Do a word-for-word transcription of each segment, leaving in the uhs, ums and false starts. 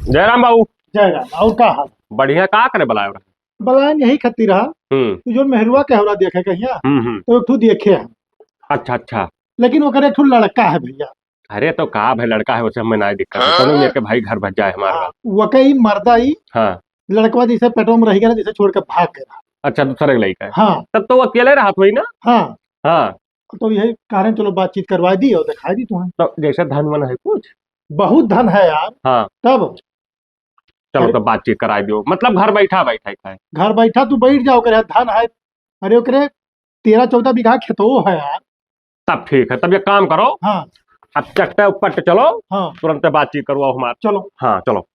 जय राम बाबू। जय राम। और का हाल? बढ़िया। का करे बलायो रहा? बलायन यही खातिर रहा। हम्म। तू जो मेहरुआ के हमरा देखे कहिया, हम्म, हम्म। तो एक ठो देखे है। अच्छा, अच्छा। लेकिन ओकर एक ठो लड़का है भैया। अरे तो का भाई, लड़का है, उसे हमें ना दिक्कत है। हाँ। कोनो मेरे के भाई घर भज जाए हमारे हाँ, पास। वो कई मर्दा ही हाँ। लड़कवा जैसे पेटवा में रह गया, जैसे छोड़ के भाग गया। अच्छा, दूसरे के लड़का है। हाँ। तब तो वो अकेले रहत होई ना? हाँ। हाँ। तो यही कारण, चलो बातचीत करवा दी और दिखा दी तुम्हें। तो जैसे धन वन है कुछ? बहुत धन है यार। हाँ। तब? चलो, अरे। तो बातचीत कराई दियो, मतलब घर बैठा बैठा ही खाए। घर बैठा तू बैठ जाओ, करे धन है। अरे ओकरे तेरह चौदह बीघा खेतो है यार। तब ठीक है, तब एक काम करो। हाँ। अब चट्टे ऊपर चलो। हाँ। तुरंत बातचीत करो हमार। चलो। हाँ, चलो।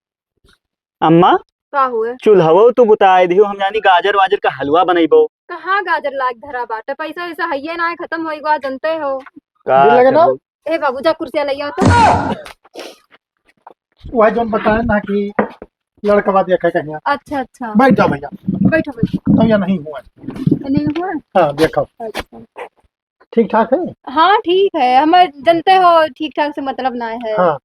अम्मा, का हुए? चूल्हवो तू बुताए दियो, हम जानी गाजर वाजर का हलवा बनइबो। कहाँ गाजर लाग धरा बाटे, पैसा वैसा हइये ना है, खत्म होई गवा, जनते हो। का बिल लगे ना? करू? ए बाबू, जा कुर्सिया ले आओ तो। वह जोन बताए ना कि लड़कवा देखे कहिया। अच्छा, अच्छा। बैठ जाओ भैया। बैठो, बैठो। तो या नहीं हुआ। नहीं हुआ? हाँ, देखो। अच्छा। ठीक ठाक है? हाँ, ठीक है। हमारे जनते हो, ठीक ठाक से मतलब ना है। हाँ।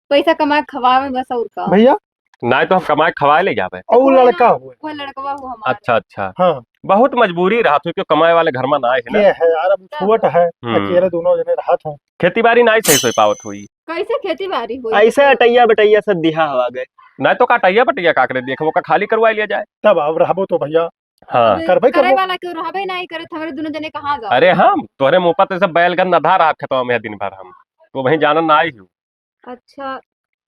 पैसा कमाए खवावे बस, और का। भैया? ना तो हम कमाए खवाए ले जावे। और वो लड़का ना, हुए। वो लड़कवा हुआ हमारा। अच्छा, अच्छा। हाँ। बहुत मजबूरी रहत हो, क्यों कमाए वाले घर में ना है ना। ये है यार, अब छोट है, हम्म। अकेले दोनों जने रहत हैं। खेती बाड़ी ना सही सोई पावत होई। कैसे खेती बाड़ी होई? ऐसे अटैया बटैया सब दिहा हवा गए। ना तो का अटैया बटैया का करे, देखो का खाली करवा लिया जाए। तब अब रहबो तो भैया। हाँ। अब करबे करे करबो। वाला क्यों रहबे नहीं करे, हमारे दोनों जने कहाँ जाओ? अरे हम तोहरे मुंह पर तो सब बैलगन नधा रहा खेतवा में दिन भर हम। तो वहीं जाना ना आई हूँ। अच्छा।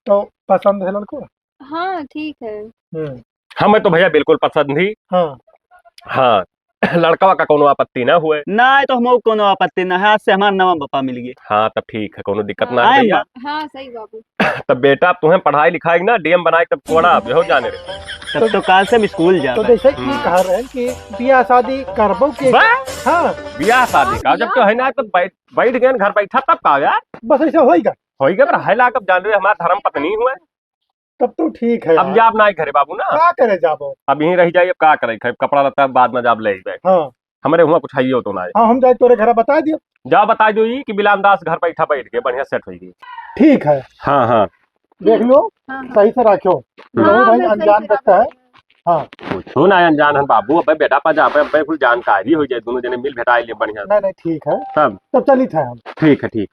तो पसंद है लड़को? हाँ, ठीक है। हम्म। हमें तो भैया बिल्कुल पसंद ही। हाँ। हाँ। लड़कवा का कोनो आपत्ति ना हुए। ना, तो हमको कोनो आपत्ति ना है, आज से हमारा नवा बापा मिल गए। हाँ, तब ठीक है, कोनो दिक्कत ना है आए भैया। माँ। हाँ, सही बाबू। तब बेटा, अब तुम्हें पढ़ाई लिखाई ना, डीएम बनाए तब कोड़ा, अब हो जाने रहे। तब तो काल से हम स्कूल तो जाबे। जैसे कि हम्म। कह रहे हैं कि बियाह शादी करबो के बा? हाँ। बियाह शादी हाँ, का, जब बियाह तो है ना, तो बैठ, बैठ गए घर बैठा, तब का यार? बस ऐसे होई गए। होई गए, पर है लाग, अब जान रहे, हमार धर्म पत्नी हुए। तब तो ठीक है अब यार। जाब ना घरे बाबू ना। का करे जाबो? अब यहीं रह जाइए, अब का करे, खाए कपड़ा लत्ता बाद में जाब ले आइबे। हाँ। हमरे हुआ कुछ हइयो तो ना है। हाँ, हम जाए तोरे घर बता दियो। जाओ बता दो ई कि बिलान दास घर बैठा बैठ के बढ़िया सेट होई गई। ठीक है। हाँ, हाँ। देख लो, हाँ, हाँ। सही से रखो। हम्म। हाँ, भाई मैं सही अनजान से रखता है। रखूंगी। हाँ। कुछ ना अनजान है बाबू, अबे बेटा पा जा, अबे, अबे कुल जानकारी हो जाए, दोनों जने मिल भेटाई ले बढ़िया। नहीं, नहीं, ठीक है। तब? तब चलित है हम। ठीक है, ठीक।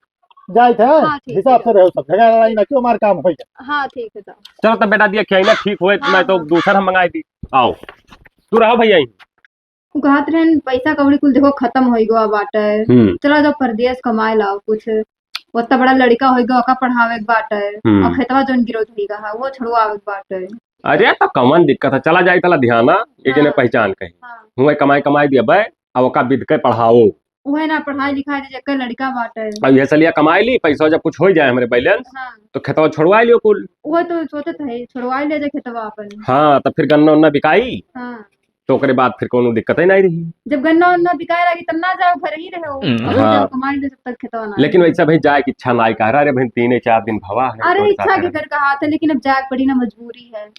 जाइत है, हाँ, ठीक हिसाब है। से रहो सब, झगड़ा लड़ाई ना क्यों, हमार काम हो जाए। हाँ, ठीक है, जाओ। चलो तब बेटा दिया खियाई ना, ठीक होए, हाँ, मैं तो हाँ। दूसर हम मंगाई दी। आओ, तू रहो भैया यहीं। उ कहत रहन, "पैसा कौड़ी कुल देखो खत्म होई गवा बाटे। हम्म। चला जाओ परदेस कमाए लाओ कुछ। ओत्ता बड़ा लड़िका होई गवा, ओका पढ़ावे के बाटे। हम्म। और खेतवा जौन गिरौत होई गवा है, वो छुड़वावे के बाटे।" अरे, तो कौन दिक्कत है? चला जाई, चला ध्याना, एक जने हाँ। पहचान कहीं। हाँ। हुए कमाई, कमाई दिया बे, अब ओका बिद के पढ़ाओ। उहे ना, पढ़ाई लिखाई दे, जेकर लड़िका बाटे। अब ये सलिया कमाई ली, पैसा जब कुछ हो जाए हमरे बैलेंस, हाँ। तो खेतवा छोड़वा लियो कुल। उहे तो सोचत है, छोड़वा ले जाए खेतवा अपन। हाँ, तो फिर गन्ना उन्ना बिकाई। हाँ। तो ओकरे बाद फिर कोनो दिक्कत ही नहीं रही। जब गन्ना उन्ना बिकाए लागी तब ना जाओ, घर ही रहो। हम्म। अब हाँ। जब कमाई ले जब तक खेतवा ना लेकिन आए। वैसा भाई जाए की इच्छा ना कह रहा, अरे भाई तीन चार दिन भवा है, अरे तो इच्छा इच्छा के कह कर कहा था, लेकिन अब जाए पड़ी ना, मजबूरी है।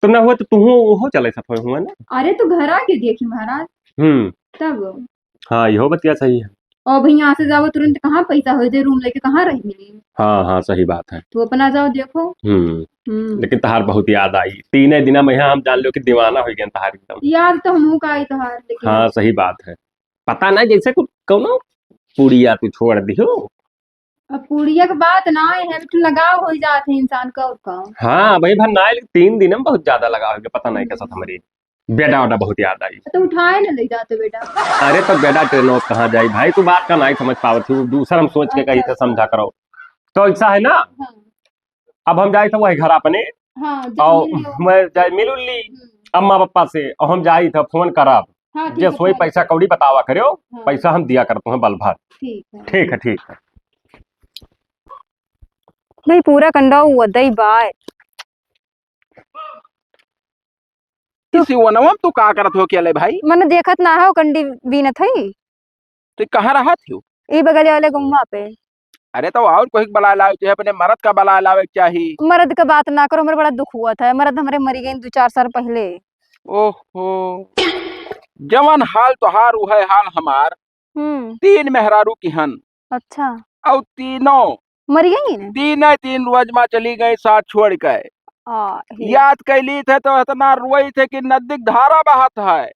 तो ना हुआ तो तू हो चले सफर हुआ ना। अरे तो घर आके देखी महाराज। हम्म। तब। हाँ, इहो बतिया सही है। और भाई यहाँ से जाओ तुरंत कहाँ पैसा हो जाए, रूम लेके कहाँ रह मिली? हाँ, हाँ, सही बात है। तू अपना जाओ देखो। हम्म। हम्म। लेकिन तहार बहुत याद आई। तीने दिना में यहाँ हम जान लो कि दीवाना हो गए तहार एकदम। याद तो हमहू का आई तहार, लेकिन हाँ, सही बात है। पता ना जैसे कुछ कौनो पुड़िया तू छोड़ दियो। अब पुड़िया के बात ना है, एक ठो लगाव हो जात है इंसान का और का। हाँ, भाई भर ना आइल, तीन दिन में बहुत ज्यादा लगाव हो गया, पता नहीं कैसा था हम्म। हमारी। बेटा, बेटा बहुत याद आई। तो उठाए ना ले जाते बेटा। अरे तो बेटा ट्रेनों कहाँ जाई भाई, तू बात का नहीं समझ पावत थी, दूसर हम सोच के कही अच्छा, थे, अच्छा। समझा करो। तो ऐसा है ना, हाँ। अब हम जाई थे वही घर अपने, हाँ, जब और मिल लियो। मैं जाई मिल उल ली हम्म। अम्मा पापा से, और हम जाई थे फोन करब, हाँ, ठीक जे है, सोई ठीक है। पैसा कौड़ी बतावा करो, हाँ। पैसा हम दिया करते हैं बल भर। ठीक है। ठीक है, ठीक है। भाई पूरा कंडा हुआ दई बाय। इसी वनवा में तू का करत हो अकेले भाई? मने देखत ना हो कंडी बीनत हई। तो कहाँ रहत हो? ई बगल वाले गौवा पे। अरे तो और कोई के बलाए लावे के चाही, अपने मरद का बलाए लावे के चाही। मरद का बात ना करो, हमरे बड़ा दुख हुआ था। मरद हमरे मरी गए दो चार साल पहले। ओहो, जवन हाल तोहार उहे हाल हमार। हम्म। तीन मेहरारू की हन। अच्छा। और तीनों मरी गई ने? तीन ही तीन रोज माँ चली गई साथ छोड़ के। आ, ही। याद कैली थे तो इतना रोई थे कि नदी क धारा बहत है।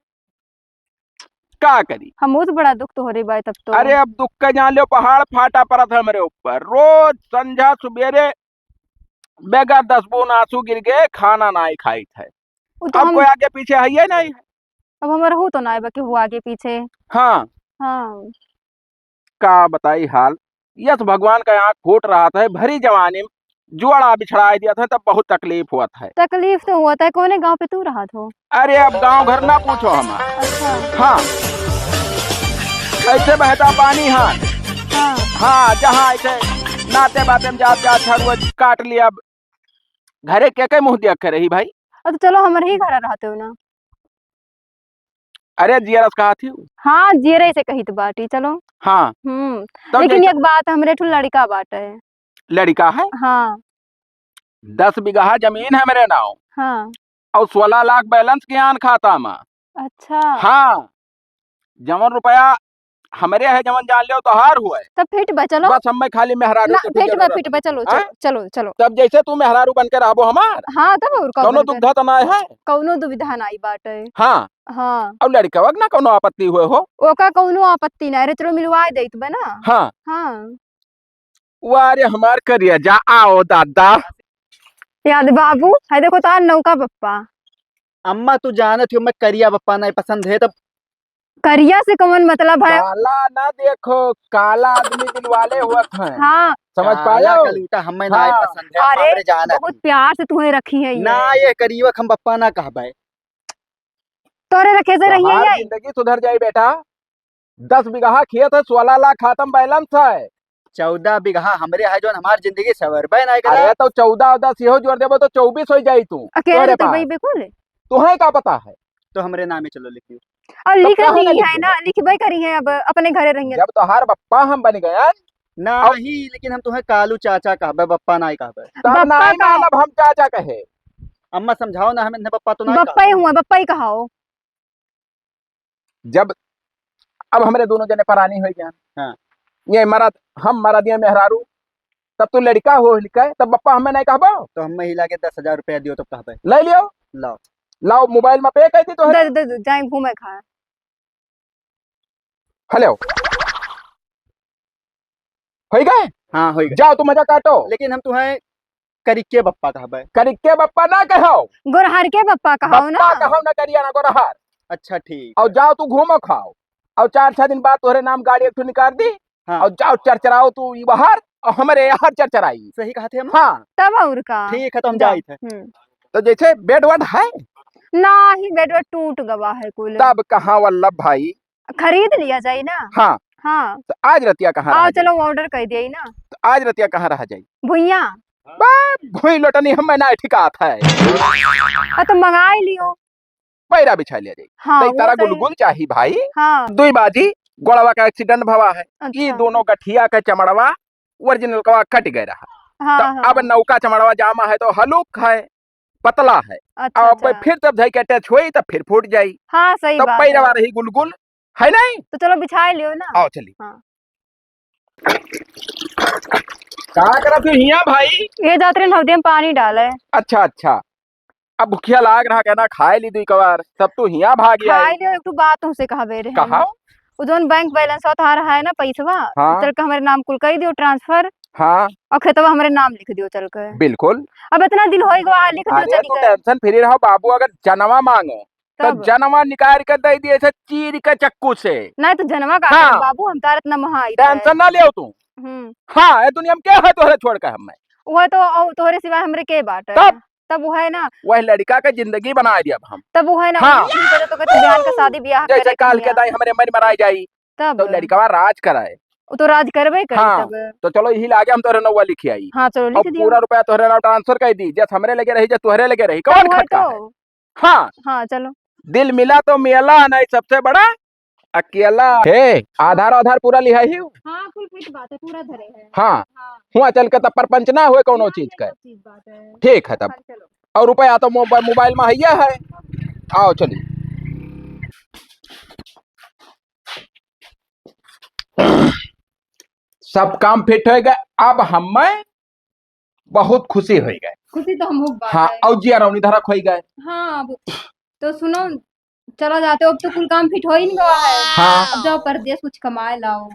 का करी? हमहू तो बड़ा दुख तोहरे बाय तब तो। अरे, अब दुख का जान लो, पहाड़ फाटा परत है हमरे ऊपर। रोज संझा सुबेरे बेगर दस बून आंसू गिर गए, खाना नाई खाई थे। उ तो अब हम कोई आगे पीछे है ये नहीं। अब हमरहू तो नाई बा केहू आगे पीछे। हाँ। हाँ। का बताई हाल, यस भगवान का आँख फूट रहा था, भरी जवानी में जोड़ा बिछड़ाई दिया था, तब बहुत तकलीफ हुआ था। तकलीफ तो हुआ था। कौने गाँव पे तू रहत हो? अरे, अब गाँव घर ना पूछो हमार। अच्छा। हाँ, ऐसे बहता पानी, हाँ। हाँ। हाँ, जहाँ ऐसे नाते बाते में जात जात हर वो काट लिया। अब घरे के के मुँह दिया के रही भाई? अब तो चलो, हमरे ही घर रहते हो ना। अरे, जियरस कहा थी। हाँ, जियरे से कहित बाटी, चलो। हाँ। हम्म। तब लेकिन जैसे एक बात, हमरे ठो लड़का बाटे। लड़का है? हाँ। दस बीघा जमीन है मेरे नाव। हाँ। और सोलह लाख balance के आन खाता में। अच्छा। हाँ। जवन रुपया हमरे है, जवन जान लियो तोहार हुए। तब फिट बा, चलो। बस हमें खाली मेहरारू ना, के फिट बा, जरूरत फिट बा, है। चलो, हाँ? चलो, चलो, चलो। तब जैसे तू मेहरारू बन के रहबो हमार। हाँ, तब और का कौनो बन के? दुविधा तो ना है। कौनो दुविधा ना आई बाटे। हाँ। हाँ। और लड़कवा के ना कौनो आपत्ति हुए हो? ओका कौनो आपत्ति ना रे, चलो मिलवा देत बा ना। हाँ। हाँ। वाह रे हमार करिया जा, आओ दादा। याद बाबू, है देखो तार नौका बप्पा। अम्मा, तू जानत हो, मैं करिया बप्पा नहीं पसंद है, तब करिया से कौन मतलब है? काला ना देखो, काला आदमी दिलवाले हुआ था। हाँ। समझ काला पायो? कलूटा हमें ना हाँ। पसंद है, अरे, हमरे जाना बहुत थी। प्यार से तुम्हें रखी है ये। ना, ये करिया हम बप्पा ना कहबे। तोरे रखे से रही है तोहार ये। जिंदगी सुधर जाई बेटा। दस बीघा खेत है, सोलह लाख खाता में balance है। चौदह बीघा हमरे है, जौन हमार जिंदगी सवरबे नाय करे। अरे तो चौदह और दस इहो जोड़ देबो तो चौबीस हो जाई तू। अकेले तोहरे तो पास। भाई बिल्कुल। तुहे का पता है? तो हमरे नामे चलो लिखियो। और तब लिख काहे रही ना है लिखियो? ना, लिखबे करी है, अब अपने घरे रहिए। जब तोहार बप्पा हम बन गए। ना तब ही, लेकिन हम तुहे कालू चाचा कहबे, बप्पा नाय कहबे। तब बप्पा नाय का मानब हम चाचा कहे। अम्मा समझाओ ना, हम इन्हें बप्पा तो नाय बप्पा ही कहबे। हुआ, बप्पा ही कहाओ। जब अब हमरे दोनों जने परानी होइ गया। हाँ। ये मरद, हम मरद, ये मेहरारू, तब तू लड़का हो लिखे, तब बप्पा हमें नहीं कहबो? तो हमें ही लागे दस हजार रुपया दियो, तब कहबे। ले लियो। लाओ। लाओ, mobile में pay कर दी तो है। दे, दे, दे, जाए घूमे खाए। Hello। होइ गए? हाँ, होइ गए। जाओ, तू मजा काटो। लेकिन हम तुहें करिके बप्पा कहबे। करिके बप्पा ना कहो। गोरहर के बप्पा कहो ना। बप्पा कहो ना, करिया ना, गोरहर। अच्छा, ठीक। और जाओ, तू घूमो खाओ। और चार छह दिन बाद तोहरे नाम गाड़ी एक ठो निकाल दी। हाँ। और जाओ, चरचराओ तू ई बाहर, और हमरे यहाँ चरचराई। सही कहा थे हम। हाँ। तब और का? ठीक है, तो हम जा। जाइत है। हम्म। तो जैसे bed वेड है? ना ही, bed वेड टूट गवा है कुल। तब कहाँ वल्लभ भाई? खरीद लिया जाई ना। हाँ। हाँ। तो आज रतिया कहाँ आओ, रहा जाई? चलो, order कर दिया ना। तो आज रतिया कहाँ रहा जाई? भुइया। बा, भुई लोटनी हमें ना ठिकात है। हाँ, तो मंगाई लियो। पैरा बिछा लिया जाई। हाँ, तई वो तारा तो गुलगुल चाही भाई। हाँ। दुई बाजी गोड़वा का accident भवा है। अच्छा। ई दोनों गठिया का चमड़वा original कवा कट गए रहा। हाँ, तो हाँ। अब नौका चमड़वा जामा है तो हलुक है। पतला है। अच्छा, अब अच्छा। फिर जब धई के attach होई, तब फिर फूट जाई। हाँ, सही तब बात है। पैरवा रही गुलगुल, है नहीं? तो चलो बिछाए लियो ना। आओ, चली। हाँ। का करत हो हियां भाई? ये जात रहे नवदिया में पानी डाले। अच्छा, अच्छा। अब भुखिया लाग रहा, कहना खाए ली दुई कवार, तब तू हियां भाग आई। खाए लियो, एक ठो बात तुमसे कहबे रहे। कहा? वो जौन bank balance होत हमारा है ना पैसवा, हाँ। चल के हमरे नाम कुल कर दियो transfer। हाँ। और खेतवा हमरे नाम लिख दियो चल के। बिल्कुल। अब इतना दिन होई गवा, लिख दियो अरे चल तू के। Tension free रहो बाबू, अगर जनवा मांगो तो तब? जनवा निकाल के दे दिए से चीर के चक्कू से। नहीं तो जनवा का हाँ। करब बाबू, हम तार इतना महाई tension ना लियो तू। हम्म। हाँ, ये दुनिया में के है तोहरे छोड़ के हमें? वो तो, औ-, तोहरे सिवाय हमरे के बाटे? तब? तब वो है ना। वह लड़का के जिंदगी बना दिया अब हम। तब वो है ना, हाँ। उनके तो कहते बिहान का शादी ब्याह जैसे करे काल के के बिहान। दाई हमरे मर मराई जाई, तब? तो लड़कवा राज कराए। वो तो राज करबे करी हाँ, तब। तो चलो यही लागे हम तोहरे नौवा लिखी आई। हाँ, चलो और लिख दियो। पूरा रुपया तोहरे नाम transfer कर दी, जस हमरे लगे रही, जस तोहरे लगे रही, तब कौन वही खटका तो। है? हाँ। हाँ, चलो। दिल मिला तो मिला नहीं सबसे बड़ा अकेला। हे, आधार आधार पूरा लिहा ही? हाँ, कुल फिट बात है, पूरा धरे है। हाँ। हाँ। हुआ चल के तब परपंच ना हुए कौनो ना, चीज ये का। सब चीज बात है। ठीक है तब। हाँ, चलो। और रुपया तो मोबा-, mobile में है, है। आओ चली। सब काम फिट हो गए। अब हमें बहुत खुशी हो गए। खुशी तो हमहू के बात हाँ, है। और जिया रौनी धरा खोई गए। हाँ, अब तो सुनो, चला जाते हो, अब तो कुल काम फिट हो ही नहीं गवा है। हाँ। अब जाओ परदेस कुछ कमाए लाओ।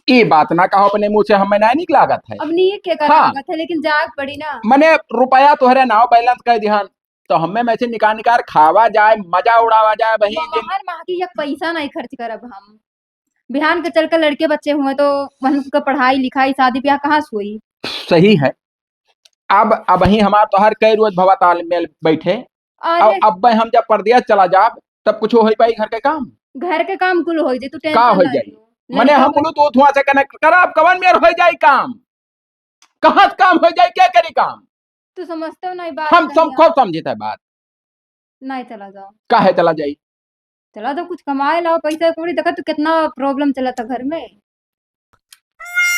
ई बात ना कहो अपने मुँह से, हमें ना निक लागत है। अब नहीं के कर हाँ। लागत है, लेकिन जाए पड़ी ना। मने रुपया तोहरे नाव balance कर दिहन, तो हमें में से निकाल निकाल खावा जाए, मजा उड़ावा जाए, वही दिन। बाहर माँ की एक पैसा नहीं खर्च करब हम। बिहान के चल के लड़के बच्चे हुए तो उनका पढ़ाई लिखाई शादी ब्याह कहाँ से होई? सही है। अब, अबहीं हमार तोहार कई रोज भवा तालमेल बैठे। अरे। अब, अब हम जब परदेस चला जाब, तब कुछ होई पाई घर के काम? घर के काम कुल होई जाई, तू का tension होई ना जाई? लियो। मने लड़का हम बच्चा Bluetooth हुआ से connect कराब, कवन मेर होई जाई काम? कहाँ से काम होई जाई, के करी काम? तू समझते हो नहीं बात हम सम-, कहिया। खूब समझित है बात। नहीं, चला जाओ। काहे चला जाई? चला जाओ, कुछ कमाए लाओ, पैसा कौड़ी। देखा तो कितना problem चला था घर में।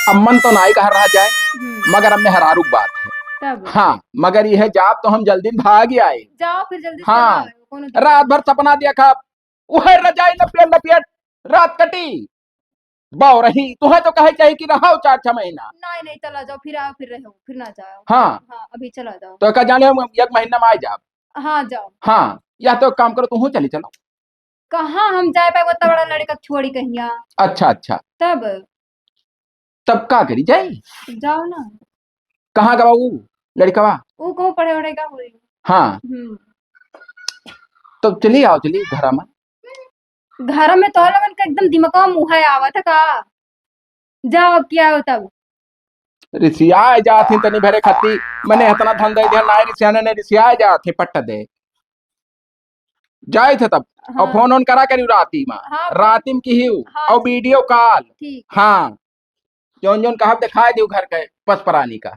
अब मन तो नाई कहा रहा जाए, हम्म। मगर अब मेहरारू की बात है। तब? हाँ, मगर यह जाब तो हम जल्दी भाग ही आए। जाओ फिर जल्दी हाँ। चला आओ, कोनो दिक्कत रात भर सपना देखा, वह रजाई लपेट लपेट रात कटी। बाव रही, तुहे तो कहे चाही कि रहो चार छह महीना। नहीं, नहीं, चला जाओ, फिर आओ, फिर रहो, फिर ना जाओ। हाँ। हाँ, अभी चला जाओ। तो का जाने हम एक महीना में आ जाब। हाँ, जाओ। हाँ, या तो काम करो, तुहू चली चलो। कहाँ हम जाए पाए, उतना बड़ा लड़का छोड़ी कहिया। अच्छा, अच्छा। तब? तब का करी जाई? जाओ ना। कहाँ गवा ऊ लड़कवा? ऊ कहूँ पढ़े वढ़े का होई। हाँ। हम्म। तो चली आओ, चली घर में। घर में तो लोगन के एकदम दिमाग में मुँह आवत है का? जाओ, अब क्या हो तब? रिसिया जात ही तनी भरे खाती, मने इतना धन दे दिया, ना रिसियाने ने रिसिया जात ही पट्ट दे। जाइत है तब, और हाँ। फोन ओन करा करी राती में, हाँ, फोन राती में की ही हाँ, और ठीक। Video call। ठीक। हाँ, जौन जौन कहब दिखाई दियो घर के पस प्राणी का।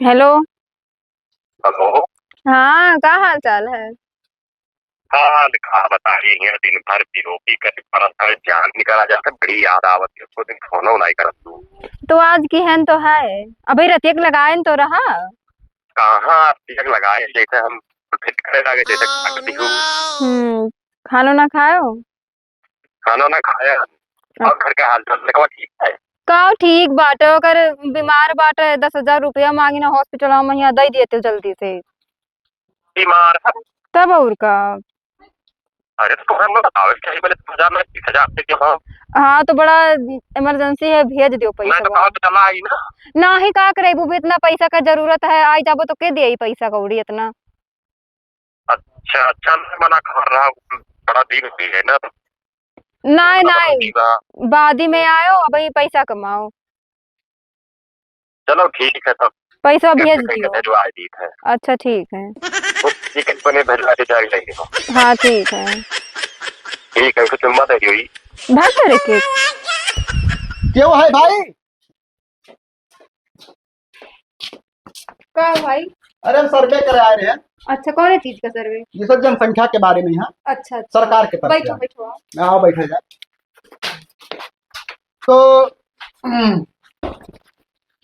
Hello। Hello। हाँ, का हाल चाल है? हाल का बताई, यहाँ दिन भर पिरोपी करे पड़त है, जान निकला जाता, बड़ी याद आवत है, उसको दिन फोनो नहीं करत तू। तो आज की है तो है, अभी रतिया के लगाए तो रहा। कहाँ रतिया के लगाए, जैसे हम फिट करे लागे, जैसे काट दी हूँ। हम्म, खानो ना खायो? खाना ना खाया। अच्छा। और घर का हाल चाल, लड़कवा ठीक है? का ठीक बाटे, ओकर बीमार बाटे, दस हजार रुपया मांगी ना hospital में, यहाँ दे देते जल्दी से। बीमार है? तब और का? अरे तो हमें बतावे के चाहिए, बोले दस हजार में, बीस हजार से क्यों? हाँ, तो बड़ा emergency है, भेज दियो पैसा। नहीं तो कहा तो चला आई ना। नाही, का करे, वो भी इतना पैसा का जरूरत है, आई जाबो तो के दे पैसा कौड़ी इतना? अच्छा, अच्छा, मैं मना कर रहा हूँ, बड़ा दिन हो गया है ना। नाय, चलो, नाय, ठीक बा। बादी में आयो, अबही पैसा कमाओ। चलो, ठीक है तब। पैसा कैसे भेज कहीं दियो। भेजवा दी है। अच्छा, ठीक है। वो ठीक है, मैंने भेजवा दी, जा रही है। हाँ, ठीक है। ठीक है, उसको चुम्मा दे दियो ई। भाग करे के। क्यों है भाई? का भाई? अरे, हम survey करे आए रहे हैं। अच्छा, कौन चीज का survey? ये सब जनसंख्या के बारे में है। अच्छा, अच्छा। सरकार के तरफ बैठो, से। बैठो, आओ। आओ, बैठो जा। तो, हम्म,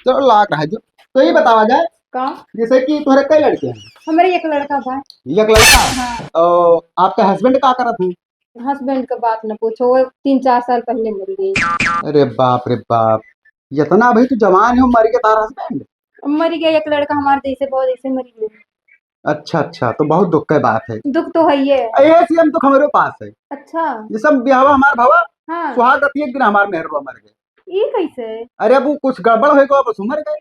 चलो, लाग रहा है जो। तो ये बतावा जाए, का? जैसे कि तुम्हारे कई लड़के हैं? हमारे एक लड़का बा। एक लड़का? हाँ। और आपका husband का करत हैं? Husband का बात न पूछो, वो तीन चार साल पहले मर गए। अरे बाप रे बाप, इतना अभी तो जवान है, मर गया तारा husband? मर गया एक लड़का हमारे जैसे, बहुत जैसे मर गया। अच्छा, अच्छा, तो बहुत दुख की बात है। दुख तो है ही है। ये same दुख हमारे पास है। अच्छा। ये सब ब्याहवा हमार भवा, हाँ। सुहाग रात एक दिन हमार मेहरवा मर गए। ई कैसे? अरे, अब वो कुछ गड़बड़ हो गया, बस मर गए।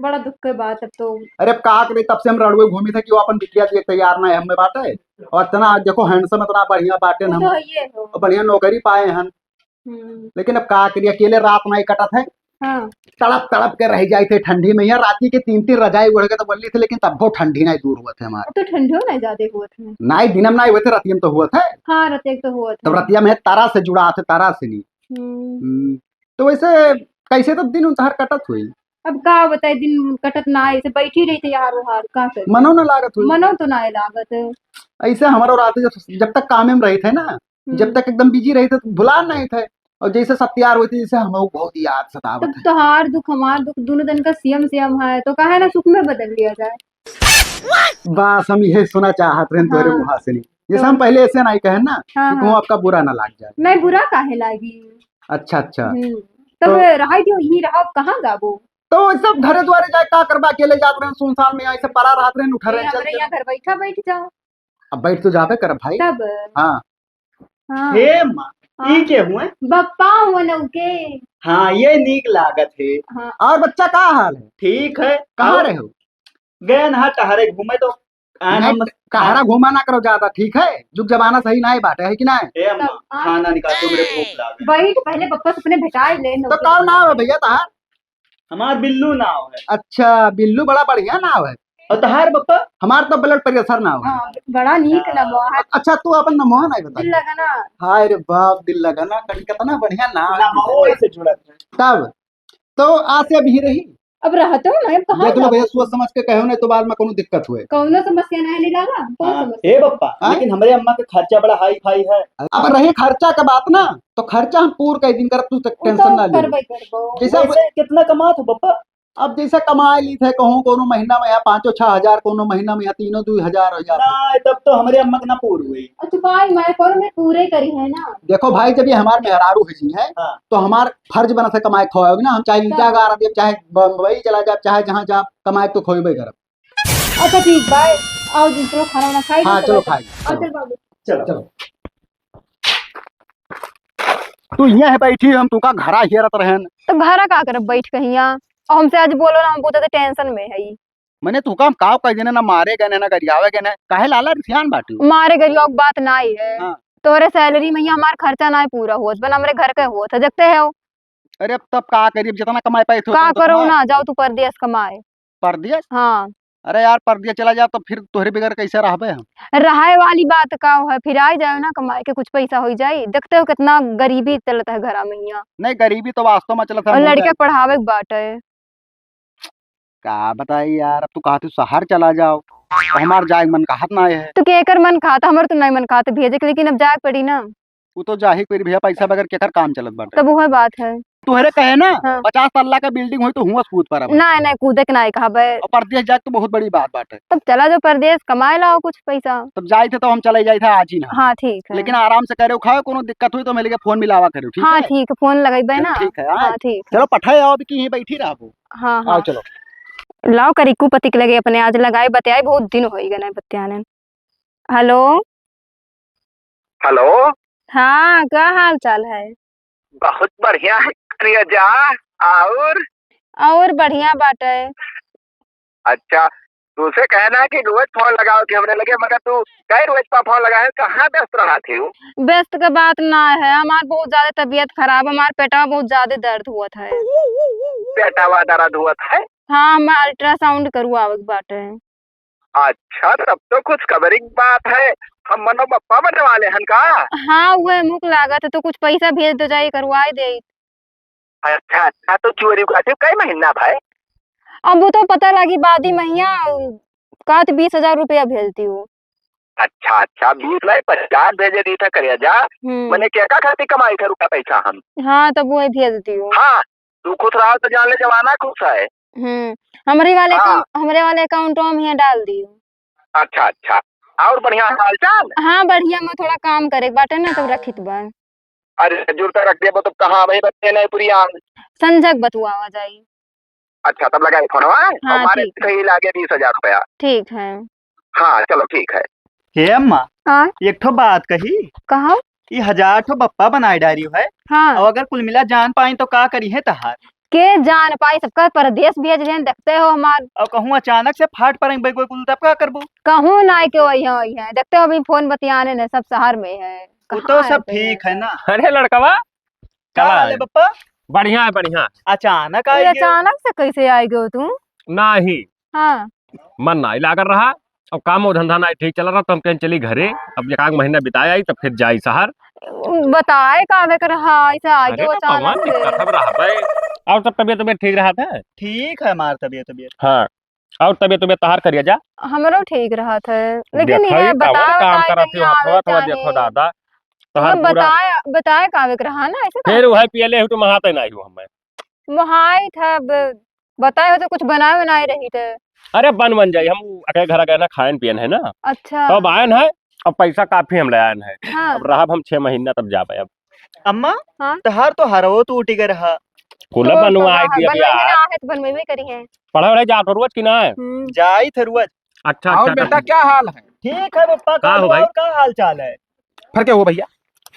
बड़ा दुख के बात अब तो। अरे, अब का करे, तब से हम रड़ुए घूमी थे कि वो अपन बिटिया दिए तैयार ना है, हमें बाटे। और इतना आज देखो, handsome, इतना बढ़िया बाटे वो हम। तो है ही है हो। और बढ़िया नौकरी पाए हैं। हम्म। लेकिन अब का करिए, अकेले रात नहीं कटत है। हाँ। तड़प तड़प के रह जाए थे ठंडी में। यहाँ राती के तीन तीन रजाई ओढ़ के तो बोल ली थे, लेकिन तब वो ठंडी नहीं दूर हुआ थे हमारे। अब तो ठंडियो नहीं ज्यादा हुआ थे। नहीं, दिनम नहीं हुए थे, रतियम तो हुआ थे। हाँ, रतिया तो हुआ थे। तब रतिया में तारा से जुड़ा थे, तारा से नहीं। हम्म। हम्म। तो वैसे कैसे तब दिन उतार कटत हुई? अब का बताए, दिन कटत ना, ऐसे बैठी रही थे यार, वो हार का करे? मनो ना लागत हुई। मनो तो ना लागत। ऐसे हमारो रात जब, जब तक कामे में रही थे ना, हम्म। जब तक एकदम busy रही थे तो भुला नहीं थे, और जैसे सब तैयार हुई थी, जैसे हमें वो बहुत याद सतावत तब है। तोहार दुख, हमार दुख, दोनों जन का same same है, तो काहे ना सुख में बदल लिया जाए? बस हम यही सुना चाहत रहे तोरे हाँ। मुँह से नहीं। जैसे हम हाँ। पहले ऐसे नहीं कहे ना, हाँ, कि कहूँ हाँ। आपका बुरा ना लग जाए। नहीं, बुरा काहे लागी? अच्छा, अच्छा। हम्म, तब तो रहा दियो, यहीं रहा, कहाँ जाबो? तो सब घरे द्वारे जाए का करबा, अकेले जात रहे सुनसान में, ऐसे परा रहत रहे, उठा रहे, चल हमरे चल। यहाँ घर बैठा बैठ जाओ। अब बैठ तो जाबे करब भाई। तब? हाँ। हाँ। हे माँ, हाँ। ई के हुए? बप्पा हुए न उके। हाँ, ये नीक लागत है। हाँ। और बच्चा का हाल है? ठीक है। कहाँ और रहे हो? गए ना टहरे घूमे तो आए नहीं, हम टहरा घूमा ना करो ज्यादा, ठीक है? जुग जमाना सही ना है बाटे, है कि ना है? ए अम्मा, तब, हाँ। खाना निकाल दो, मेरे भूख लाग है। बैठ, पहले पप्पा से अपने भेटाए ले, तो नौकर कौन नाव है भैया तहार? हमार बिल्लू नाव है। अच्छा, बिल्लू बड़ा बढ़िया नाव है। और तहार बप्पा? हमार तो blood pressure नाव है। हाँ, बड़ा नीक नाम है। अच्छा, तू अपन नमवा नहीं बता। दिल लगना। हाय रे बाप, दिल लगना, कहीं कितना बढ़िया नाम है। नमवा ऐसे जुड़त है। तब तो आसे भी रही। अब रहते हो ना, अब कहाँ देख लो जाओ? भैया, सोच समझ के कहो, नहीं तो बाद में कोनो दिक्कत हुए। कौनो समस्या नहीं, नहीं लागा, कौन हाँ, समस्या? ए बप्पा, हाँ? लेकिन हमरे अम्मा के खर्चा बड़ा high-fi है। अब रही खर्चा का बात ना, तो खर्चा हम पूर कई दिन करब, तू तक वो tension तो ना ले। करबे करबो। जैसे वैसे कितना कमात हो बप्पा? अब जैसे कमाए ली थे, कहूँ कोनो महीना में यहाँ पाँचों छह हजार, कोनो महीना में यहाँ तीनों दुई हजार हो जाता। ना, तब तो हमरे अम्मा के ना पूर हुई। अच्छा भाई, मैं कौन में पूरे करी है ना। देखो भाई, जब ये हमार मेहरारू है जी, है, हाँ। तो हमार फर्ज बना से कमाए खवाओगे ना, हम चाहे ईटा गाड़ देब, चाहे बम्बई चला जाब, चाहे जहाँ जाब, कमाए तो खोइबे करब। अच्छा ठीक बा, आओ जी, चलो खाना वाना खाई, हाँ, चलो चलो खाई, आओ, चलो। चल बाबू। चलो। चलो। तू यहाँ है बैठी, हम तुका घरा हेरत रहन। तो घरा का करब बैठ के हियाँ? और हमसे आज बोलो ना, हम बहुत ज्यादा tension में है। मने तुका हम काव कह देने, ना मारे गए ना गरियावे गए, काहे लाला रिसियान बाटू? मारे गरियावे के बात नाई है। हाँ। तोरे salary में ही हमार खर्चा नाई पूरा होत, बन हमरे घर के होत है, देखते हो। अरे अब तब का करी, अब जितना कमाए पाए थे का उतना तो करो कमाए। ना, जाओ तू परदेस कमाए। परदेस? हाँ। अरे यार, परदेस चला जाओ तो फिर तोहरे बगैर कैसे रहबे हम? रहे वाली बात का है, फिर आ जाओ ना कमाए के, कुछ पैसा हो जाई। देखते हो कितना गरीबी चलत है घरा में हियाँ। नहीं, गरीबी तो वास्तव में चलत है, और लड़के के पढ़ावे के बाटे। का बताई यार, अब तू कहत हूँ शहर चला जाओ, तो हमार जाए के मन कहत ना है। तो केकर मन कहत, हमर तो नहीं मन कहत भेजे के, लेकिन अब जाए के पड़ी ना। वो तो जाही के पड़ी भैया, पैसा बगैर केकर काम चलत बाटे। तब वह बात है। तोहरे कहे ना, हाँ। पचास तल्ला का building होई तो हुआं से कूद पारा भाई। नहीं, नहीं, कूदे के नहीं कहबे। और परदेस जाए तो बहुत बड़ी बात बाटे। तब चला जाओ परदेस, कमाए लाओ कुछ पैसा। तब जाए थे तो हम चले जाए थे आज ही ना। हाँ, ठीक है। लेकिन आराम से करे खाओ, कोनो दिक्कत हुई तो मिल के phone मिलावा करो, ठीक हाँ, है? ठीक है, phone लगेबे चल, ना। ठीक है, हाँ। हाँ, ठीक है। चलो पठाए आओ, अभी कि यहीं बैठी रहबो। हाँ, आओ, हाँ। चलो। लाओ करी कुपति के लगे अपने आज लगाए बतियाए, बहुत दिन होई गए ना बतियाने। Hello। Hello। हाँ, का हाल चाल है? बहुत बढ़िया है करिया जा। और? और बढ़िया बाटे। अच्छा, तुसे कहना कि रोज phone लगाओ कि हमरे लगे, मगर तू कई रोज पा phone लगाए, कहाँ व्यस्त रहा थी? व्यस्त के बात ना है, हमार बहुत ज्यादा तबीयत खराब, हमार पेटवा बहुत ज्यादा दर्द हुआ था। पेटवा दर्द हुआ था? हाँ, हमार ultrasound करवावे के बाटे। अच्छा, तब तो खुशखबरी की बात है। हम मनो बप्पा बनवा ले हन का? हाँ, उहे मुख लागत है, तो कुछ पैसा भेज दे जाई, करवाई दे। अच्छा, अच्छा, तो चोरी उकासी कई महीना भाई? अब वो तो पता लगी बादी महिया, का तो बीस हजार रुपया भेजती हूँ। अच्छा, अच्छा, बीस नहीं, पचास भेजे दी था करिया जा। हम्म। मने क्या का खातिर कमाई था रुपया पैसा हम? हाँ, तब वो भेजती हूँ। हाँ, तू खुश रहो तो जान ले जमाना खुश है। हम्म, हमरे वाले हाँ। Account, हमरे वाले account में हियाँ डाल दियो। अच्छा, अच्छा। और बढ़िया हाल चाल? हाँ, बढ़िया, मैं थोड़ा काम करे के बाटे ना, तब रखित बा। अरे, जुड़ के रख देबो तो कहाँ भाई बच्चे नहीं पुरिया? संझक बतुआवा जाई। अच्छा, तब लगाई फोनवा, हाँ, हमारे ठीक है। सही लागे बीस हजार रुपया। ठीक है। हाँ, चलो ठीक है। हे अम्मा, हाँ? एक ठो बात कही। कहा? ई हजार ठो बप्पा बनाए डारी है। हाँ। और अगर कुल मिला जान पाई तो का करी है तहार? के जान पाई, सबका परदेस भेज देन, देखते हो हमार। और कहूँ अचानक से फाट पड़ेंगे कोई कुल, तब का करबो? कहूँ ना के वही है, वही है। देखते हो अभी फोन बतियाने ने, सब शहर में है। वो कहाँ तो है सब कोई ठीक ऐसा? है ना। अरे लड़कवा, का चला हाल है है। बप्पा? बढ़िया है, बढ़िया। अचानक ये आई गए? अचानक से कैसे आ गए तू? नाही। हाँ। मन नाही लागल रहा, अब काम और धंधा नाही ठीक चल रहा, तो हम कहें चली घरे, अब एक आध महीना बिताए आई, तब फिर जाई शहर। बताए का आवे के रहा, ऐसे आ अरे गए तो अचानक कौन से। दिक्कत है, रहबे। और सब तबीयत, तबीयत ठीक रहा था? ठीक है हमार तबीयत, तबीयत। हाँ, और तबीयत, तबीयत तहार करिया जा? हमरो ठीक रहा था, लेकिन देखो, ये ये कौन बताओ काम बताए करत कहीं हो, आवे हथवा, हथवा चाहे। देखो दादा, तो तहार हम पूरा बताए, बताए का आवे के रहा ना, ऐसे फिर का? वही पियले हो तो महाते नाही हो हमें। मोहाई था, ब-, बताए हो तो कुछ बनाए बनाए रही थे। अरे बन, बन जाई, हम अके घर गए ना, खाएन पियन है ना। अच्छा। तब आयन है, अब पैसा काफी हम ले आयन है। हाँ। अब रहब हम छह महीना तब जाबे अब। अम्मा, हाँ? तहार तो हरवो टूटी गए रहा। कुल तो बनवाए बनवा-, दिया बनवाए यार। ना है तो बनवाए करी है। पढ़ा रहे जा तो रोज की ना है? हम्म। जाई थे रोज। अच्छा, और अच्छा, बेटा, अच्छा। क्या हाल है? ठीक है पप्पा, का का हो भाई? और का हाल चाल है? फरके हो भैया?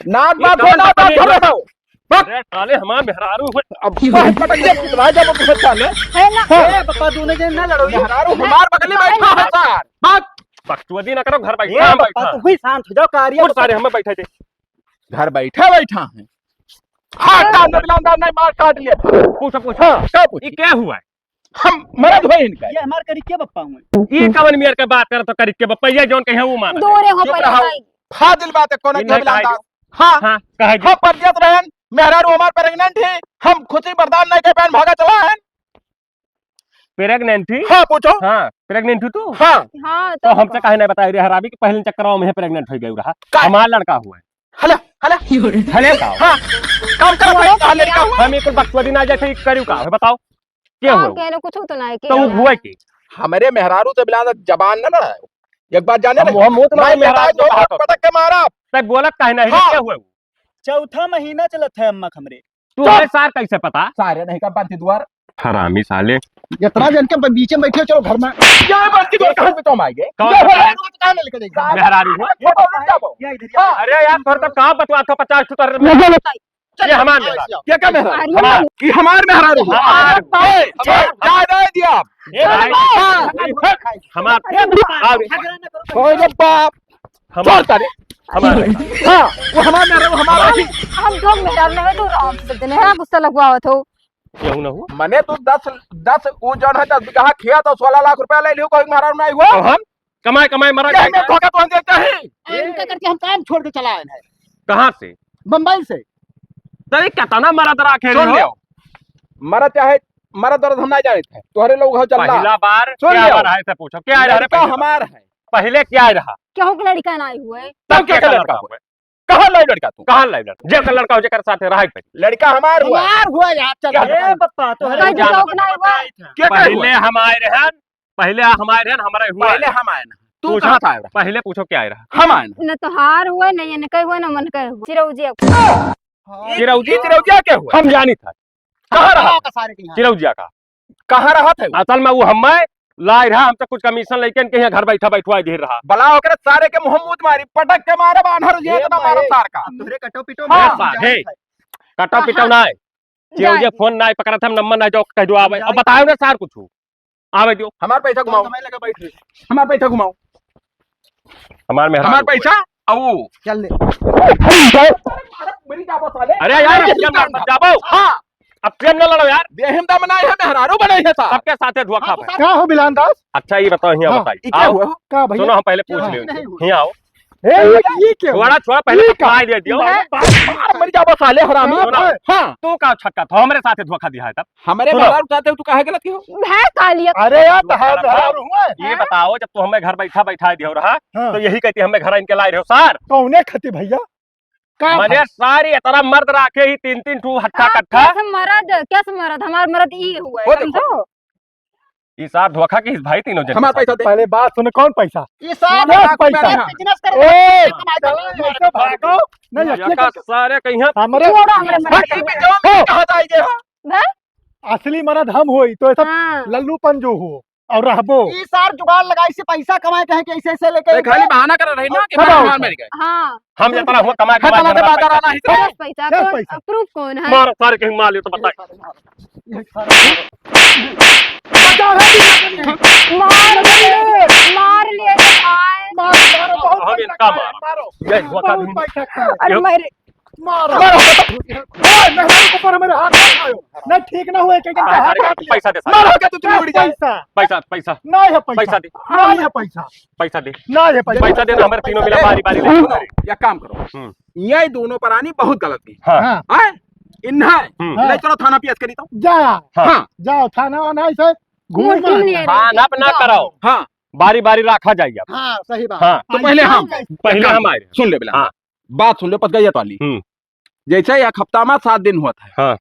नाक ये बात कौन हो, नाक बात हो, हो? अरे साले, हमार मेहरारू हो। अब पटक दे, कुतरा जब कुछ साले। है ना? हाँ। ए, पप्पा, दोनों जन ना लड़ो। मेहरारू हमार बगल में बैठा है, सर। बात। बकचोदी ना करो, घर बैठा ए, हम पप्पा, बैठा। तू भी शांत हो जाओ, कार्य उठ सारे, हमें बैठे थे। घर बैठा, बैठा है। हाँ, डाल दे, बिलान डाल, नहीं, मार काट लिया। पूछो, पूछो। हाँ, क्या पूछी? ये क्या हुआ है? हम मरद हो इनका। ये हमार करी के बप्पा हुए। ई कवन मेर के बात करत हो करी के बप्पा? ये जौन कहे वो मानत है। दूरे हो चुप पहले रहो। भाई। फाजिल बात है, कौन इन्हें के कहा बिलान डाल? हाँ। हाँ, कहा जी। हम परदेस रहन, मेहरारू हमार pregnant है, हम खुशी बर्दाश्त नहीं कर पाएन, भागा चला है। Pregnant थी? हाँ, पूछो। हाँ, pregnant थी तू? हाँ। हाँ, तो तो हमसे का? काहे नहीं बताई रे हरामी कि पहले चक्करवा में pregnant हो गई रहा। का? हमार लड़का हुआ है। हला, हला। हले का? हाँ, काम कर, हमार लड़का हुआ। हम एक बकचोदी ना जाते, करियो का? बताओ। क्या हाँ, हुआ? कहने कुछ तो नहीं तो किया। हुआ की? हमरे मेहरारू से बिलान जबान न लड़ायो। एक बात जाने हम, रहे? हम मुंह तो नहीं, मेहरारू मेहरारू को कहा तो। पटक के मारा। तब बोलत काहे नहीं रे? हाँ। क्या हुआ? चौथा महीना चलत है अम्मा हमरे। तू तो हमें सार कैसे पता? सारे नहीं का बंद दुआर। हरामी साले। इतना जन के बीच में बैठे हो, चलो घर में। क्या बंद दुआर कहाँ पे तुम आएंगे? कौन ये सा हो, है? कहाँ लेके जाएंगे? मेहरारू हो? ये तो रुक जाओ। ये इधर ही हाँ। अरे यार, तोर तो कहाँ बतवा था पचास ठो तर ये हमार मेहरारू। ये क्या मेहरारू? अरे हमार। ये हमार मेहरारू। हमार। ए, हमार। जा, जा दिया। ए, भाई। हाँ। हमार। अरे, आ, कोई रे बाप। हमार। छोड़ सारे। हमार। हाँ, वो हमार मेहरारू, हमार। हम, हम तो मेहरारू नहीं, तू राम से देने हैं, गुस्सा लगवावत हो। केहू ना हो। मने तू दस, दस, वो जौन है, दस बीघा खेत और सोलह लाख रुपया ले लियो, कोई मेहरारू नहीं हुआ? तो हम कमाए, कमाए मरा यही जाए। में धोखा तो हम देते हैं। ए, इनका करके हम काम छोड़ के चला आए हैं। कहाँ से? बम्बई से। तो ये कितना मरद राखे सुन रहो? लियो, मरद चाहे, मरद दर्द हम नहीं जानते हैं। तोहरे लोग हो चल रहा। पहला बार सुन क्या लियो। बार है से पूछो, क्या है रे लड़का पहले बार? हमार है। पहले क्या रहा? केहू के लड़का नहीं हुए। तब तब क्या क्या लड़का लड़का हुए? हुए? कहाँ लाई लड़का तू? कहाँ लाई लड़का? जेकर लड़का हो, जेकर साथे रहे के पड़ी। लड़का हमार हुआ। हमार हुआ यार, चल। क्या ए, पप्पा, तोहरे कहीं जान जाओ के नहीं हुआ। क्या क्या पहले हुआ? हमारे रहन, पहले हमारे रहन, हमारे हुआ। पहले हम आए ना। तू पूछो, कहाँ था आए रहा? पहले पूछो क्या आए रहा? हम आए ना। न तोहार हुआ, न इनके हुआ, न मन के हुआ। चिरौजिया को। चिरौजी, चिरौजिया क्या हुआ? हम जानी था। कहाँ रहा? का सारे के यहाँ। चिरौजिया का। कहाँ रहत है वो? असल में वो हमें लाए रहा, हमसे कुछ commission लेके इनके यहाँ घर बैठा बैठवाए दे रहा। बला ओकरे सारे के मुँह मूत मारी, पटक के मारे बान्हर ये ये इतना मारा भाई। सार का। तोहरे कटो पिटो हाँ। में सार, जाए हे। है। कटो पिटो कहाँ? ना है। जे जाए उजे दे। फोन ना पकड़त हम, नंबर ना जो कह दो आवे। अब जाए बताओ दे। ना सार कुछ। आवे दियो। हमार पैसा घुमाओ। हमें लगा बैठ रहे। हमार पैसा घुमाओ। हमार मेहरारू हमार पैसा? अब वो। चल ले। अरे, मेरी क्या बात है? अरे यार, अब प्रेम ना जाबो। हाँ। अब प्रेम ना लड़ो यार। बेहिम दम ना है, मेहरारू बने है साहब। सबके साथे धोखा हाँ, तो है। साहब। का हो बिलान दास? अच्छा, ये बताओ, हियाँ हाँ। बताइए। ये क्या आओ। हुआ? का भैया? सुनो, हम पहले पूछ हाँ। लेते हैं। हियाँ आओ। ए, ये, ये क्या हुआ? थोड़ा, थोड़ा पहले ये क्या? Reply दे दियो। मार, मार, मर जा बस साले हरामी। सुनो। हाँ। तू का छक्का था, हमरे साथे धोखा दिया है तब। हमरे सुनो। मेहरारू साथे तू काहे गलत हो? है कालिया। अरे यार, तो हम मेहरारू हुए। ये बताओ, जब तू हमें घर बैठा बैठा दियो रहा, हाँ। तो यही कहती हमें घर इनके लाए रहो सार। कौने खती भैया? का मने भाई? सारी इतना मर्द राखे ही तीन तीन ठू हट्ठा हाँ, कट्ठा। कैसे मर्द, कैसे मर्द? हमार मर्द ई हुआ है, वो देखो। समझो? ई सार धोखा की भाई तीनों जन हमार के साथ। पैसा दे। पहले बात सुन, कौन पैसा? ई सार कौन पैसा? Business कर ए, कमाई कर चलो, ऐसे भागो। नहीं, ऐसे का कर सारे कहीं हमरे छोड़ो, हमरे मर्द हट, के। ये जाओ, हो। कहाँ जाएंगे हो? हैं? असली मर्द हम होई, तो ऐसा हाँ। लल्लू पंजू हो और रहबो। ई सार जुगाड़ लगाई से पैसा कमाए कहे कि ऐसे ऐसे लेके ते खाली बहाना कर रही ना कि कब मैं आओ? बीमार मर गए। हाँ। हम जितना हुआ कमाए, कमाए, कमाए, कमाए, कमाए। दस पैसा, दस कौन, पैसा। Proof कौन है? मारो सारे कहीं मार लियो तो बताए। मार लिए, मार लिए तो भाई। मारो, मारो, बहुत हम पैसा इनका खाए, मारो। मारो। ये धोखा बहुत भी पैसा खाए। अरे क्यों? मेरे मारो। मारो। ओए, मेहरारू के ऊपर मेरे हाथ मत उठाओ। नहीं, ठीक ना हुए, एक एक का अरे, हाथ अरे, काट लिया। पैसा दे, सारे। मारो, क्या तू, तू उड़ जाए। पैसा। पैसा, पैसा। नहीं है पैसा। पैसा दे। नहीं है पैसा। पैसा दे। नहीं है पैसा। पैसा दे ना, हमारे तीनों मिला बारी, बारी ले। सुनो, एक काम करो। हम्म। ये दोनों परानी बहुत गलत की। हाँ। हाँ। हैं? इन्हें हम्म। ले चलो थाना पेश करी तो। जा। हाँ। हाँ। जाओ थाना वाना, ऐसे घूम घूम मत। नहीं रहे। हाँ, ना, ना जाओ। कराओ। हाँ। बारी, बारी रखा जाएगा। हाँ, सही बात। हाँ। तो पहले हम, पहले हम आए। सुन ले बिलान। हाँ। बात सुन लो, पतगैया वाली। हम्म। जैसे एक हफ्ता में सात दिन होत है। हाँ।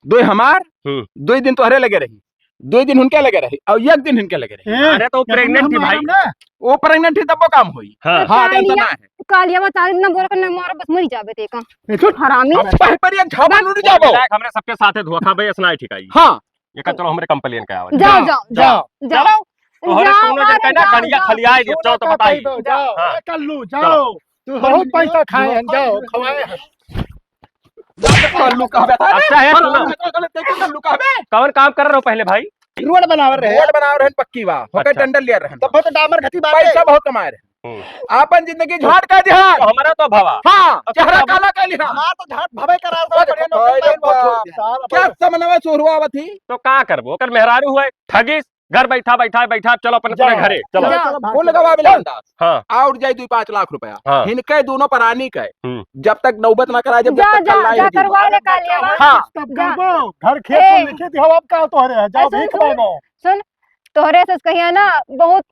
दो हमार, हम्म। दो दिन तोहरे लगे रही। दुइ दिन हुनके लगे रही और एक दिन हिनके लगे रही। ए, अरे तो वो एक दिन pregnant थी हम भाई। मारब ना। वो pregnant थी तब वो काम होई। हाँ। हाँ, कालिया, tension ना है। कालिया बता दे, ना बोल कर ना मारो, बस मरी जाबे ते का। ए, चुप। हरामी। हम पर, पर एक झापड़ उड़ जाबो। विधायक हमरे सबके साथे धोखा बे, ऐसा नहीं ठिकाई। हाँ। ये का चलो हमरे complain का आवाज। जाओ, जाओ, जाओ, जाओ। जाओ। चलो। तोहरे जाओ, कौनो अरे जगह ना जाओ, कनिया जाओ। खलियाए दियो, चलो तो बताई। जाओ, हाँ। ए, कल्लू, चलो। जाओ। तू बहुत पैसा खाए हैं, जाओ, खवाए हैं। कल्लू कहबे, अच्छा है, सुनो। कल्लू कहबे। कौन काम कर रहे हो पहले भाई? रोड बनावर रहे। रोड बनावर रहे, पक्की बा। होके अच्छा। टेंडर लिया रहे। तब बहुत डामर घटी बात है। पैसा बहुत कमाए रहे। हम्म। आपन जिंदगी झाड़ का दिहा। तो हमारा तो भवा। हाँ, अब चेहरा तो काला कर लिहा। हमारा तो झाड़ भवे करा दो, अरे बढ़िया नौकरी भाई लाइन बहुत बाप। छोड़ दिया। क्या समनवा चोरुआ आवत ही? तो का करबो? ओकर मेहरारू हुआ है, ठगीस, घर बैठा, बैठा, बैठा, चलो अपन, अपने जाओ। घरे, चलो। जाओ। कुल गवा मिलान दास। हाँ। और जाई दुई पाँच लाख रुपया। हाँ। हिनके दोनों परानी के। हम्म। जब तक नौबत ना कराए, जब जा, तक जा, कल्ला ही जा, नहीं करवा ले, दिया। कालिया बा। हाँ। तब जा। करबो, घर खेत ए। तो लिखे दिया, अब का तोहरे है, जाओ ऐसे भीख सुन, मांगो। सुन, तोहरे से कहिया ना, बहुत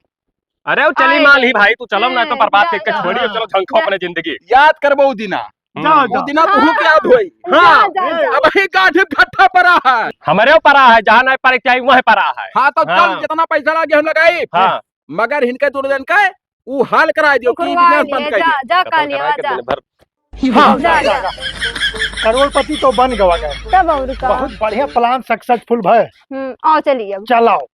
अरे वो चली आए। मान ही भाई, तू चलो ना तो हाँ, बर्बाद जा, करके जा। छोड़िए, हाँ। चलो झंखो जा। अपने जिंदगी। याद करबो उ दिना। जाओ, हम्म। जाओ। उ दिना तू हाँ। के याद होई। जा, हाँ। जा, जा। अब ही गांठ घट्टा परा है। हमरे परा है, जहाँ नहीं परे चाहिए वहीं परा है। हाँ, तो चल, हाँ। जितना पैसा लागे हम लगाई। हाँ। मगर इनके दोनों जन का उ हाल करा दियो कि करवा business बंद ले, कर जा, दियो। जा, खत्म कालिया, करा के जा। दिन भर। हाँ। जा, जा। करोड़पति तो बन गवा गए। तब और का? बहुत बढ़िया plan successful भय। हम्म, आओ चलिए अब। चलाओ।